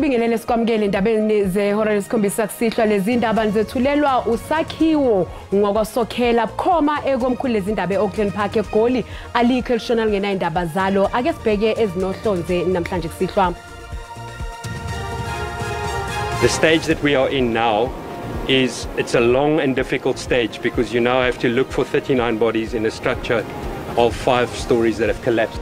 Sikubingelele sikwamukele endabeni zehora lesikhombisa kusihlwa. Lezi ndaba nizethulelwa usakhiwo ngokwasokhela bukhoma ekomkhulu lezindaba e-Auckland Park eGoli. Alikho elishona lingena indaba zalo. Ake sibheke ezinohlonze namhlanje kusihlwa. The stage that we are in now is it's a long and difficult stage because you now have to look for 39 bodies in a structure of 5 stories that have collapsed.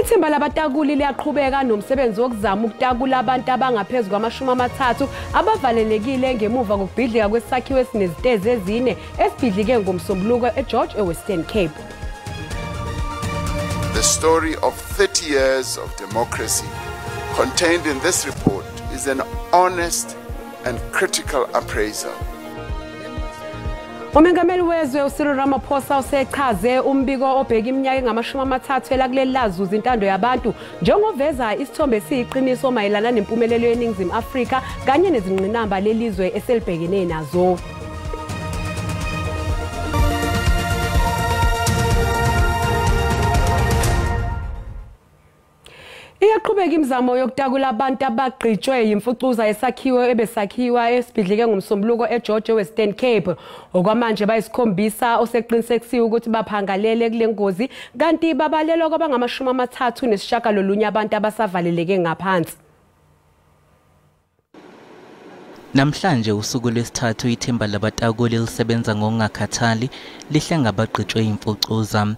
Ithimba labatakuli liyaqhubeka nomsebenzi wokuzama ukutakula abantu abangaphezu kwama-30 abavalelekile ngemuva kokubhidlika kwesakhiwo esinezitezi ezine esibhidlike ngoMsombuluko eGeorge eWestern Cape. The story of 30 years of democracy contained in this report is an honest and critical appraisal. Umengameli wezwe uCyril Ramaphosa usechaze umbiko obheka iminyaka engama-30 elakuleli lazuza intando yabantu njengoveza isithombe esiyiqiniso mayelana nempumelelo yeNingizimu Afrika kanye nezingqinamba lelizwe eselibhekene nazo. Iyaqhubeka imizamo yokutakula abantu abagqitshwe yimfucuza yesakhiwo ebesakhiwa esibhidlike ngoMsombuluko eGeorge eWestern Cape. Okwamanje bayisikhombisa oseqinisekisiwe ukuthi baphangalele kule ngozi, kanti babalelwa kwabangama-39 abantu abasavaleleke ngaphansi. Namhlanje usuku lwesithathu ithimba labatakuli lisebenza ngokungakhathali lihlenga abagqitshwe imfucuza.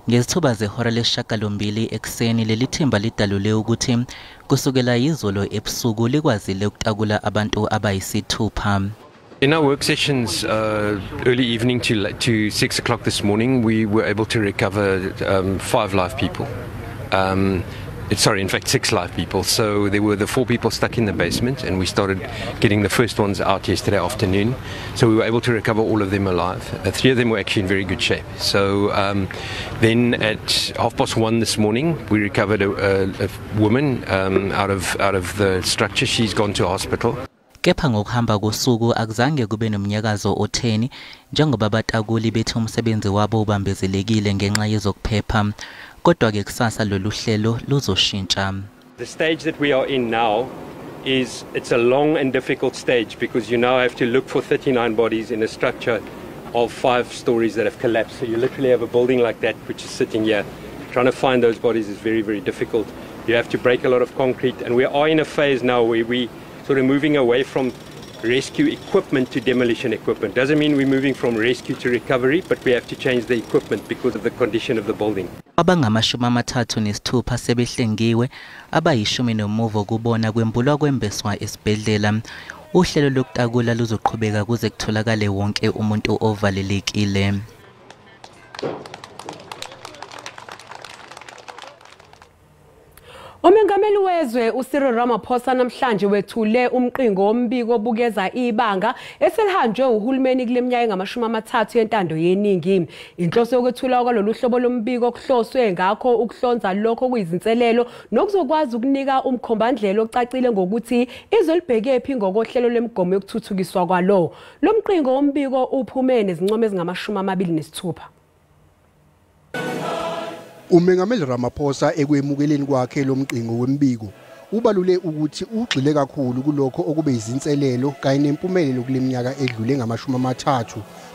Ngezithuba zehora leshagalombili ekuseni leli thimba lidalule ukuthi kusukela izolo ebusuku likwazile ukutakula abantu abayisithupha. In our work sessions early evening to 6 o'clock this morning, we were able to recover 5 live people. In fact 6 live people. So there were the 4 people stuck in the basement, and we started getting the first ones out yesterday afternoon. So we were able to recover all of them alive. 3 of them were actually in very good shape. So then at 1:30 this morning, we recovered a woman out of the structure. She's gone to hospital. Kepha ngokuhamba kosuku akuzange kube nomnyakazo otheni njengoba abatakuli bethi umsebenzi wabo ubambezelekile ngenxa yezokuphepha. Kodwa ke kusasa lolu hlelo luzoshintsha. The stage that we are in now is it's a long and difficult stage because you now have to look for 39 bodies in a structure of 5 stories that have collapsed. So you literally have a building like that which is sitting here. Trying to find those bodies is very, very difficult. You have to break a lot of concrete, and we are in a phase now where we sort of moving away from rescue equipment to demolition equipment. Doesn't mean we're moving from rescue to recovery, but we have to change the equipment because of the condition of the building. Abangama-36 sebehlengiwe, abayishumi nomuvo kubona kwembulwa kwembeswa esibhedlela. Uhlelo lokutakula luzoqhubeka kuze kutholakale wonke umuntu ovalelekile. Umengameli wezwe uCyril Ramaphosa namhlanje wethule umqingo wombiko obukeza ibanga eselihanjwe uhulumeni kule minyaka engama-30 yentando yeningi. Inhloso yokwethulwa kwalolu hlobo lombiko kuhloswe ngakho ukuhlonza lokho kuyizinselelo nokuzokwazi ukunika umkhombandlela ocacile ngokuthi izwe libhekephi ngokohlelo lemigomo yokuthuthukiswa kwalo. Lo mqingo wombiko uphume nezincomo ezingama-26. Umengameli Ramaphosa ekwemukeleni kwakhe lomqingo wembiko ubalule ukuthi ugxile kakhulu kulokho okube izinselelo kanye nempumelelo kule minyaka edlule ngama-30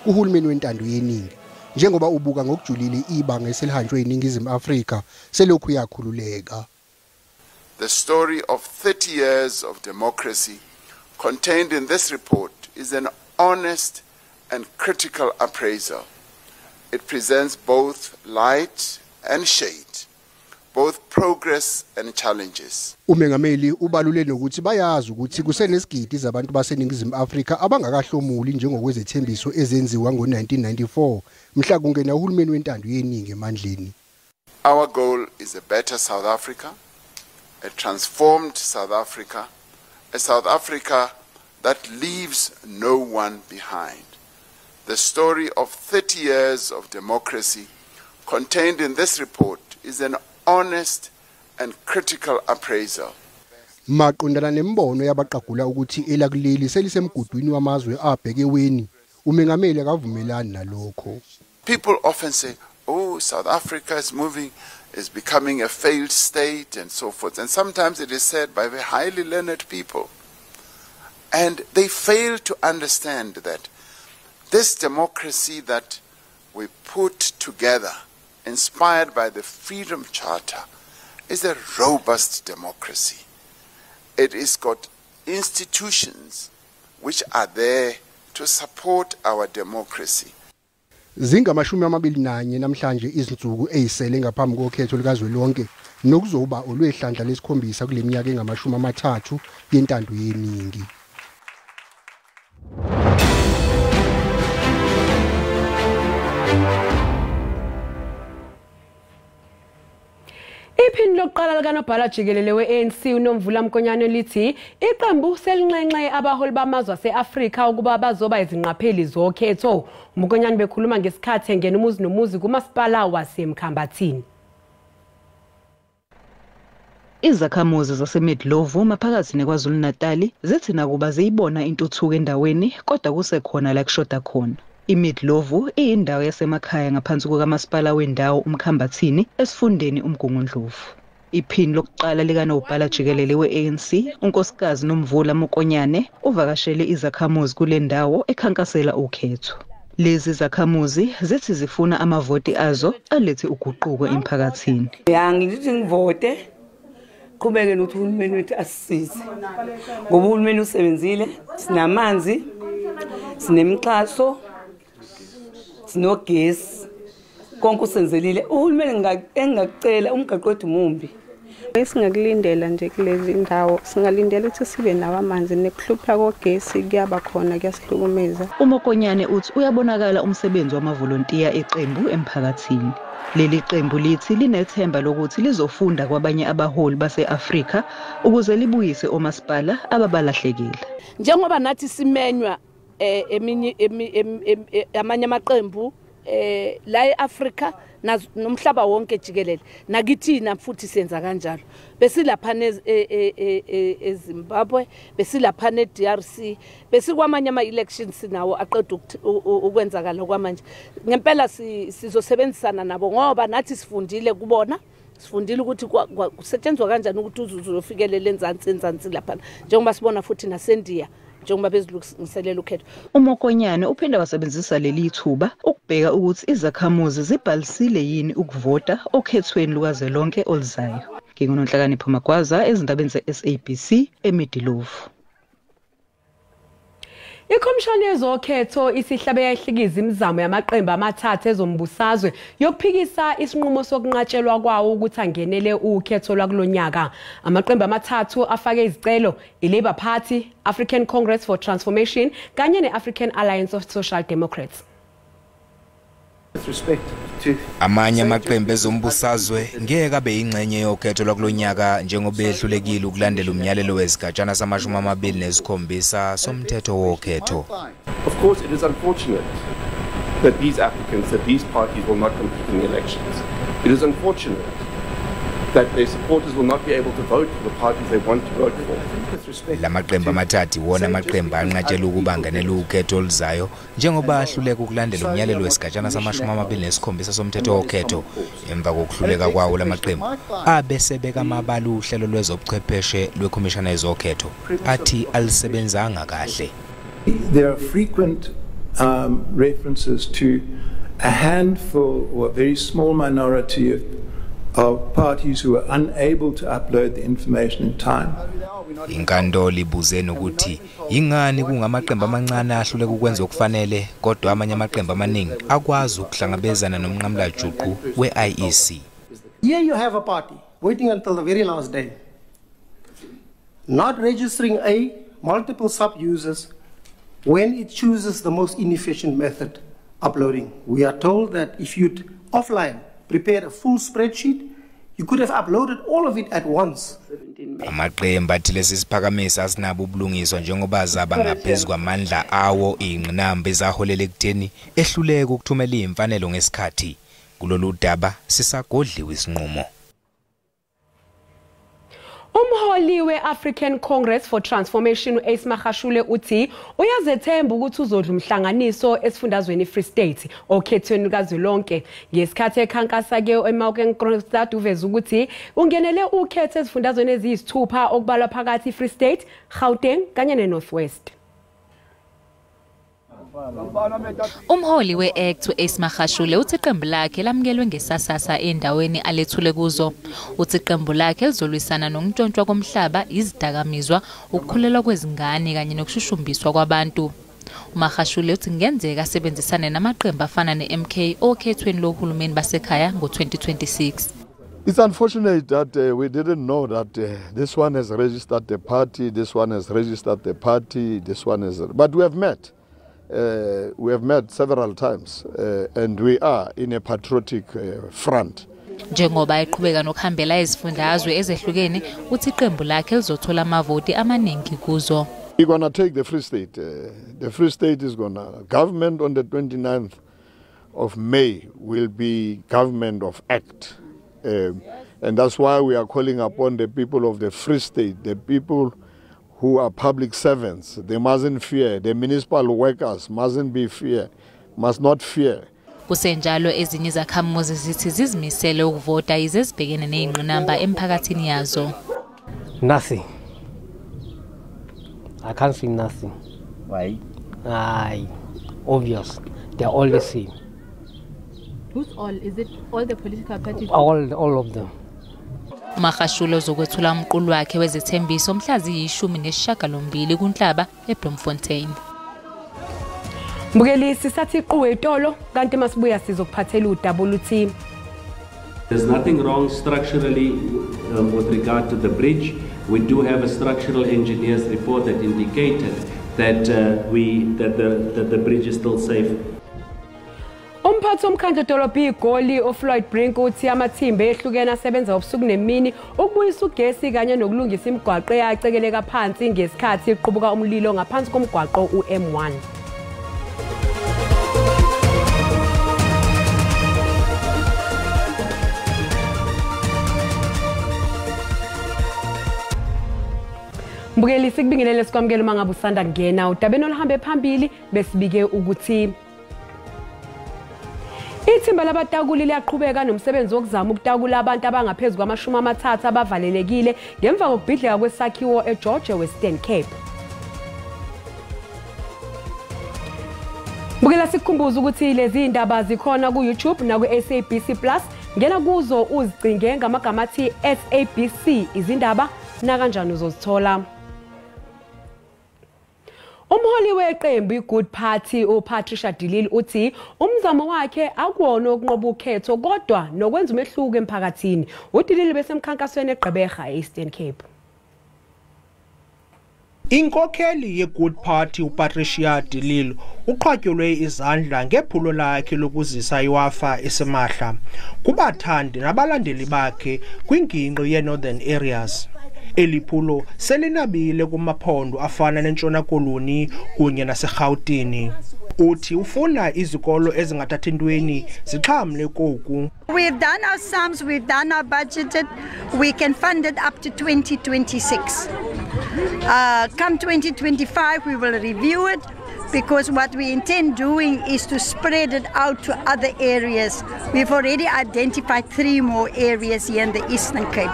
kuhulumeni wentando yeningi, njengoba ubuka ngokujulile ibanga eselihanjwe iNingizimu Afrika selokhu yakhululeka. The story of 30 years of democracy contained in this report is an honest and critical appraisal. It presents both light and shade, both progress and challenges. Umengameli ubalule nokuthi bayazi ukuthi kusenesigidi zabantu baseNingizimu Afrika abangakahlomuli njengokwezethembiso ezenziwa ngo-1994 mhla kungena uhulumeni wentando yeningi emandleni. Our goal is a better South Africa, a transformed South Africa, a South Africa that leaves no one behind. The story of 30 years of democracy contained in this report is an honest and critical appraisal. Maqondana nembono yabaqagula ukuthi elakuleli selisemgudwini wamazwe abhekeweni, umengameli akavumelani nalokho. People often say, oh, South Africa is moving is becoming a failed state and so forth. And sometimes it is said by very highly learned people. And they fail to understand that this democracy that we put together, inspired by the Freedom Charter, is a robust democracy. It has got institutions which are there to support our democracy. Zingama-21 namhlanje izinsuku ezisele ngaphambi kokhetho likazwelonke nokuzoba olwehlandla lesikhombisa kule minyaka engama-30 yentando yeningi. Iphini lokuqala likanobhala jikelele we-ANC uNomvula Mokonyane lithi iqembu selinxenxe abaholi bamazwe ase-Afrika ukuba bazoba izingqapheli zokhetho. Mokonyane bekhuluma ngesikhathi engena umuzi nomuzi kumasipala waseMkhambathini. Izakhamuzi zaseMidlovu maphakathi neKwaZulu-Natali zithi nakuba ziyibona intuthuko endaweni kodwa kusekhona la kushoda khona. IMidlovu iyindawo yasemakhaya ngaphansi kukamasipala wendawo uMkhambathini esifundeni uMgungundlovu. Iphini lokuqala likanobhala jikelele we-ANC uNkosikazi Nomvula Mokonyane uvakashele izakhamuzi kule ndawo ekhankasela ukhetho. Lezi zakhamuzi zithi zifuna amavoti azo alethe uguquko emphakathini. Ngithi ngivote qhubeke nokuthi uhulumeni wethu asisize ngoba uhulumeni usebenzile, sinamanzi, sinemixhaso, sinogesi, konke usenzelile. Uhulumeni engingakucela umgaqo wethu mumbi. Esingakulindela nje kulezi ndawo singalindela ukuthi sibe nawo amanzi nekuhlupha kogesi kuyaba khona kuyasihlukumeza. UMokonyane uthi uyabonakala umsebenzi wamavolontiya eqembu emphakathini. Leli qembu lithi linethemba lokuthi lizofunda kwabanye abaholi base-Afrika ukuze libuyise omasipala ababalahlekile. Njengoba nathi simenywa eminye amanye amaqembu la eAfrika nomhlaba wonke jikelele, nakithina futhi senza kanjalo. Besilapha eZimbabwe, besilapha neDRC, besikwamanye ama-elections nawo aqeda ukwenzakala kwamanje. Ngempela sizosebenzisana nabo ngoba nathi sifundile kubona, sifundile ukuthi kusetshenzwa kanjani ukuthi uzofikelele enzansi lapha, njengoba sibona futhi naseNdiya njengoba bezilungiselela ukhetho. UMokonyane uphinde wasebenzisa leli thuba ukubheka ukuthi izakhamuzi zibhalisile yini ukuvota okhethweni lukazwelonke oluzayo. NginguNonhlakanipho Magwaza ezindabeni ze-SABC eMidlovu. Ikhomishani yezokhetho isihlabe yayihlikiza imizamo yamaqembu amathathu ezombusazwe yokuphikisa isinqumo sokunqatshelwa kwawo ukuthi angenele ukhetho lwakulonyaka. Amaqembu amathathu afake izicelo i-Labour Party, African Congress for Transformation kanye ne-African Alliance of Social Democrats. Amanye amaqembu ezombusazwe ngeke abe yingxenye yokhetho lwakulonyaka njengoba ehlulekile ukulandela umyalelo wesigatshana sama-27 somthetho wokhetho. Of course, it is unfortunate that these applicants, that these parties will not compete in the elections. It is unfortunate that their supporters will not be able to vote for the parties they want to vote for. Lamaqembu amathathu iwona amaqembu anqatshelwe ukuba angenele ukhetho oluzayo njengoba ahluleka ukulandela umyalelo wesigatshana sama-27 somthetho wokhetho. Emva kokuhluleka kwawo lamaqembu abesebeka amabala uhlelo lwezobuchwepheshe lwekhomishana yezokhetho athi alisebenzanga kahle. There are frequent references to a handful or a very small minority of parties who are unable to upload the information in time. Inkantolo ibuze nokuthi ingani kungamaqembu amancane ahluleka ukwenza okufanele kodwa amanye amaqembu amaningi akwazi ukuhlangabezana nomnqamulajuqu we-IEC. Here you have a party waiting until the very last day, not registering a multiple sub-users when it chooses the most inefficient method uploading. We are told that if you'd offline prepared a full spreadsheet, you could have uploaded all of it at once. Amaqembu athi lesi siphakamisa asinabo ubulungiswa njengoba zaba ngaphezu kwamandla awo ingqinamba ezaholela ekutheni ehluleke ukuthumela imfanelo ngesikhathi. Kulolu daba sisagodliwe isinqumo. Umholi we-African Congress for Transformation u-Ace Magashule uthi uyazethemba ukuthi uzodla umhlanganiso esifundazweni Free State okhethweni lukazwelonke. Ngesikhathi ekhankasa-ke eMaokeng Kroonstad uveze ukuthi ungenele ukhetho ezifundazweni eziyisithupha okubalwa phakathi i-Free State, Gauteng kanye ne-North West. Umholi we-ACT u-Ace Magashule uthi iqembu lakhe lamukelwe ngesasasa endaweni alethule kuzo. Uthi iqembu lakhe lizolwisana nokuntshontshwa komhlaba, izidakamizwa, ukukhulelwa kwezingane kanye nokushushumbiswa kwabantu. UMagashule uthi kungenzeka asebenzisane namaqembu afana ne-MK okhethweni lohulumeni basekhaya ngo-2026. It's unfortunate that we didn't know that this one has registered the party, this one has registered the party, this one has... But we have met. We have met several times and we are in a patriotic front. Njengoba eqhubeka nokuhambela izifundazwe ezehlukene, uthi iqembu lakhe lizothola amavoti amaningi kuzo. We're going to take the Free State. The Free State is going to... Government on the 29th of May will be government of ACT. And that's why we are calling upon the people of the Free State, the people who are public servants. They mustn't fear. The municipal workers mustn't be fear, must not fear. Kusenjalo ezinye izakhamuzi zithi zizimisele ukuvota yize zibhekene nezingqinamba emphakathini yazo. Nothing. I can't see nothing. Why? Aye, obvious. They're all the same. Who's all? Is it all the political parties? All of them. uMagashule uzokwethula umqulu wakhe wezethembiso mhla ziyi-18 kuNhlaba eBloemfontein. Mbukeli, sisathi iquwe itolo kanti masibuya sizokuphathela udaba oluthi There's nothing wrong structurally with regard to the bridge. We do have a structural engineer's report that indicated that that the bridge is still safe. Umphathi womkhandlu dolobha iGoli uFloyd Brink uthi amathimba ehlukene asebenza ubusuku nemini ukubuyisa ugesi kanye nokulungisa imigwaqo eyacekeleka phansi ngesikhathi iqubuka umlilo ngaphansi komgwaqo uM1. Mbukeli, sikubingelele sikwamukele uma ngabe usanda kungena udabeni oluhambe phambili. Besibike ukuthi ithimba labatakuli liyaqhubeka nomsebenzi wokuzama ukutakula abantu abangaphezu kwama-30 abavalelekile ngemva kokubhidlika kwesakhiwo eGeorge Western Cape. Bukela, sikukhumbuza ukuthi lezi indaba zikhona ku-YouTube naku-SABC Plus. Ngena kuzo uzicinge ngamagama athi SABC izindaba, nakanjani uzozithola. Umholi weqembu iGood Party uPatricia de Lille uthi umzamo wakhe akuwona ukunqoba ukhetho kodwa nokwenza umehluko emphakathini. UDe Lille besemkhankasweni eGqeberha eEastern Cape. Inkokheli yeGood Party uPatricia de Lille uqhwatyelwe izandla ngephulo lakhe lokuzisa iWi-Fi esimahla kubathandi nabalandeli bakhe kwingingqi yeNorthern Areas. Eli phulo selinabile kumaphondo afana neNtshona Koloni kunye naseRhawutini. Uthi ufuna izikolo ezingathathi ntweni zixhamle koku. We've done our sums, we've done our budgeted, we can fund it up to 2026. Come 2025, we will review it, because what we intend doing is to spread it out to other areas. We've already identified 3 more areas here in the Eastern Cape.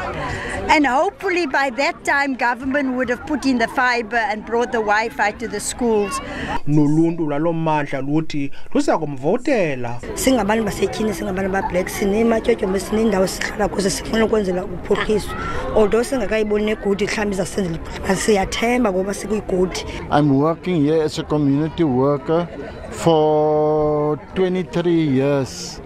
And hopefully by that time, government would have put in the fiber and brought the Wi-Fi to the schools. Noluntu lwalo mmandla luthi luza kumvotela. Singabantu basetyhini, singabantu ba-black, sinematyotyombe, sinendawo sihlala kuzo, sifuna ukwenzela uphuhliso. Although singakayiboni negodi mhlawumbi izasenzela uphuhliso, siyathemba ngoba sikwigodi. I'm working here as a community worker for 23 years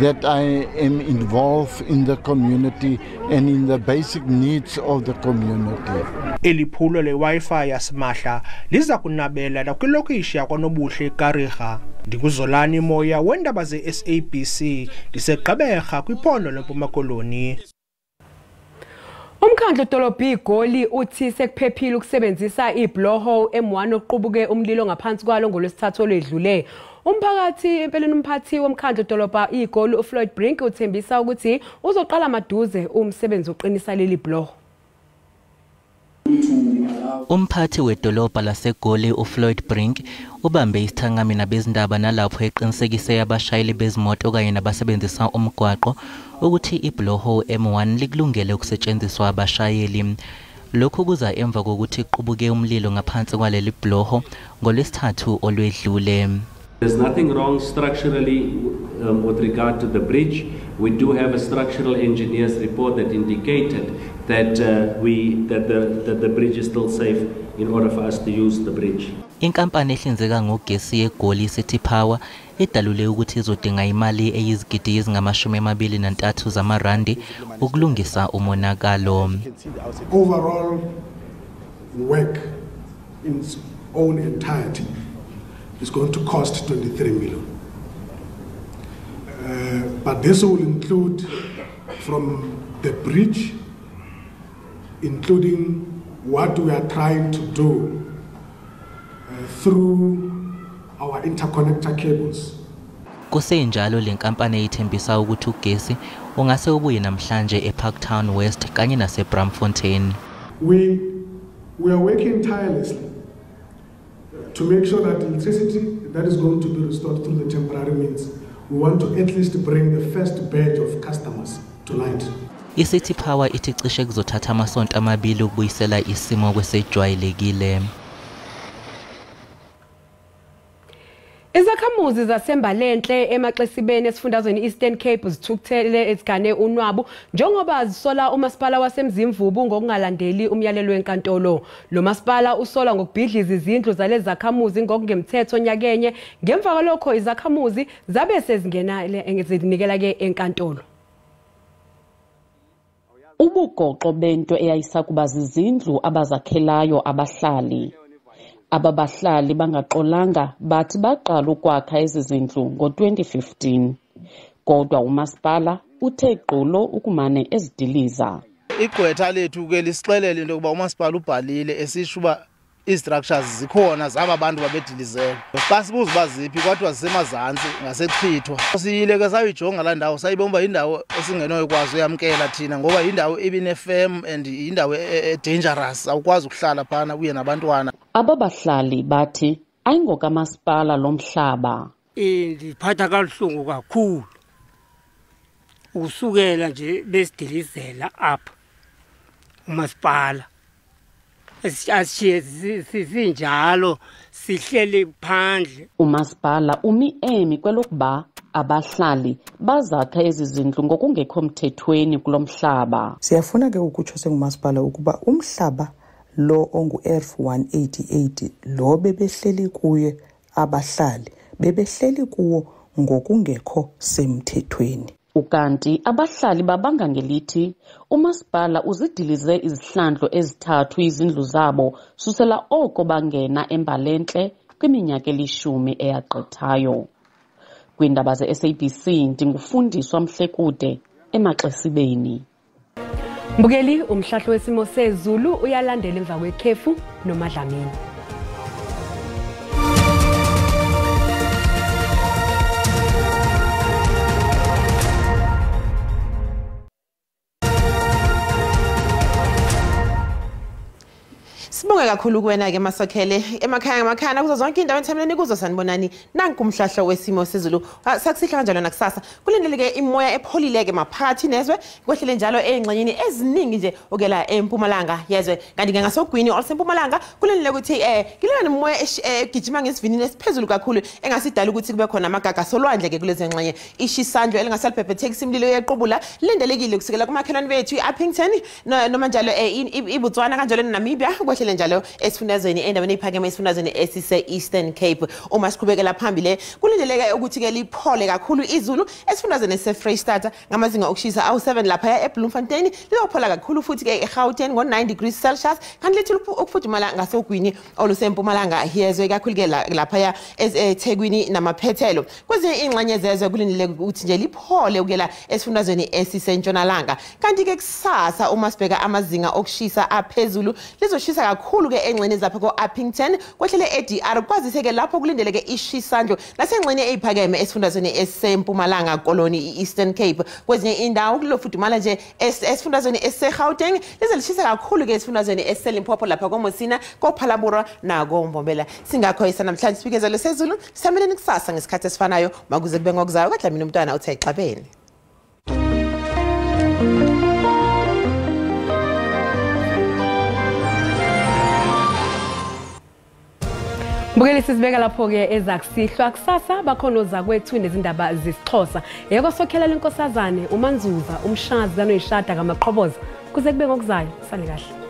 that I am involved in the community and in the basic needs of the community. Eli phulo le-Wi-Fi yasimahla liza kunabela nakwilokishi yakwaNobuhle eKariga. NdinguZolani Moya wendaba ze-SABC ndiseGqeberha kwiphondo leMpuma Koloni. Umkhandlu dolobha iGoli uthi sekuphephile ukusebenzisa ibloho M1 oqubuke umlilo ngaphansi kwalo ngolwesithathu olwedlule. Umphakathi empeleni umphathi womkhandlu dolobha iGoli uFloyd Brink uthembisa ukuthi uzoqala maduze umsebenzi oqinisa leli bloho. Umphathi wedolobha laseGoli uFloyd Brink ubambe isithangami nabezindaba nalapho eqinisekise abashayeli bezimoto kanye nabasebenzisa umgwaqo ukuthi ibhuloho M1 likulungele ukusetshenziswa abashayeli. Lokhu kuza emva kokuthi kuqubuke umlilo ngaphansi kwaleli bhuloho ngolwesithathu olwedlule. There's nothing wrong structurally with regard to the bridge. We do have a structural engineer's report that indicated that the bridge is still safe in order for us to use the bridge. Inkampani ehlinzeka ngogesi yeGoli City Power idalule ukuthi izodinga imali eyizigidi ezingama-23 zamarandi ukulungisa umonakalo. Overall work in its own entirety is going to cost 23 million. But this will include from the bridge, including what we are trying to do through our interconnector cables. Kusenjalo le nkampani ithembisa ukuthi ugesi ungase ubuye namhlanje eParktown West kanye naseBramfontein. We are working tirelessly to make sure that electricity that is going to be restored through the temporary means, we want to at least bring the first batch of customers to light. I-City Power ithi cishe kuzothatha amasonto amabili ukubuyisela isimo kwesejwayelekile. Izakhamuzi zaseMbalenhle emaXesibeni esifundazweni Eastern Cape zithukuthele ezigane unwabu njengoba zisola umasipala waseMzimvubu ngokungalandeli umyalelo wenkantolo. Lo masipala usolwa ngokubhidliza izindlu zalezi zakhamuzi ngokungemthetho nyakenye. Ngemva kwalokho izakhamuzi zabe sezingena zinikela ke enkantolo. Ubugoqo bento eyayisakuba zizindlu abazakhelayo abahlali. Ababahlali bangaxolanga bathi baqala ukwakha ezi zindlu ngo-2015. Kodwa umasipala uthe gqolo ukumane ezidiliza. Igqwetha lethu ke lisixelele into yokuba umasipala ubhalile esisho uba i-structures zikhona zaba bantu babedilizela. Xa sibuza uba ziphi kwathiwa zisemazantsi ngasechithwa. Siyile ke sayijonga laa ndawo sayibona uba yindawo esingenokwazi uyamkela thina ngoba yindawo ebinefem and yindawo e-dangerous, awukwazi ukuhlala phana uye nabantwana. Ababahlali bathi ayingokamasipala lo mhlaba. Indiphatha kabuhlungu kakhulu ukusukela nje besidilizela apha umasipala. Asishiye sinjalo sihleli phandle. Umasipala umi emi kwelokuba abahlali bazakha ezi zindlu ngokungekho mthethweni kulo mhlaba. Siyafuna ke ukutsho sengumasipala ukuba umhlaba lo ongu-F 188 lo bebehleli kuye abahlali bebehleli kuwo ngokungekho semthethweni. Ukanti abahlali babanga ngelithi umasipala uzidilize izihlandlo ezithathu izindlu zabo susela oko bangena eMbalenhle kwiminyaka eli-10 eyagqithayo. Kwiindaba ze-SABC ndingufundiswa Mhlekude emaXesibeni. Mbukeli, umhlahlo wesimo sezulu uyalandela emva kwekhefu noMadlamini. Sibonge kakhulu kuwena ke Masokhele emakhaya ngamakhaya kuzo zonke indawo ethembeleni kuzo sanibonani nanku umhlahlo wesimo sezulu sakusihla kanjalo nakusasa kulindeleke imoya epholile ke maphakathi nezwe kwehlele njalo engxenyeni eziningi nje okela eMpumalanga yezwe kanti ke ngasogwini olusempumalanga kulindeleke ukuthi kilena imoya egijima ngesivinini esiphezulu kakhulu engasidala ukuthi kube khona amagaga solwandle ke kulezi ngxenye ishisandlo elingasalibhebhethekisa imililo yequbula lindelekile kusukela kumakhelwane bethu iUppington noma njalo iBotswana kanjalo neNamibia kwehlele njalo esifundazweni endaweni ephakeme esifundazweni esise Eastern Cape. Uma siqhubekela phambili kulindeleke ukuthi ke liphole kakhulu izulu esifundazweni seFreyistata ngamazinga okushisa awu7 lapha eBloemfontein lizophola kakhulu futhi ke eGauteng ngo9 degrees Celsius kanti lethu ukufudumala ngasogwini olusempumalanga yezwe kakhulu ke lapha eThekwini namaphethelo. Kwezinye ingxenye zezwe kulindeleke ukuthi nje liphole ukuyela esifundazweni esisentshonalanga kanti ke kusasa uma sibheka amazinga okushisa aphezulu lizoshisa kakhulu kakhulu-ke engxenye zapha ko-Upington, kwehlele e-DR, kwazise-ke lapho kulindeleke ishisandlu nasengxenye eyiphakeme esifundazweni esempumalanga koloni i-Eastern Cape. Kwezinye indawo kulofudumala nje esifundazweni ese-Gauteng, lize lishise kakhulu-ke esifundazweni eseLimpopo lapha koMosina, koPhalaborwa nakoMbombela. Singakho isanamhlanje sibikezelo sezulu sihameleni kusasa ngesikhathi esifanayo makuze kube ngokuzayo. KaDlamini umntwana uthe exabene. Mbukeli, sizibeka lapho-ke ezakusihlwa. Kusasa bakhona ozakwethu nezindaba zesiXhosa. Yeko sokhela lenkosazane uManzuza umshazi kanoyishada kaMaqhoboza. Kuze kube ngokuzayo, sale kahle.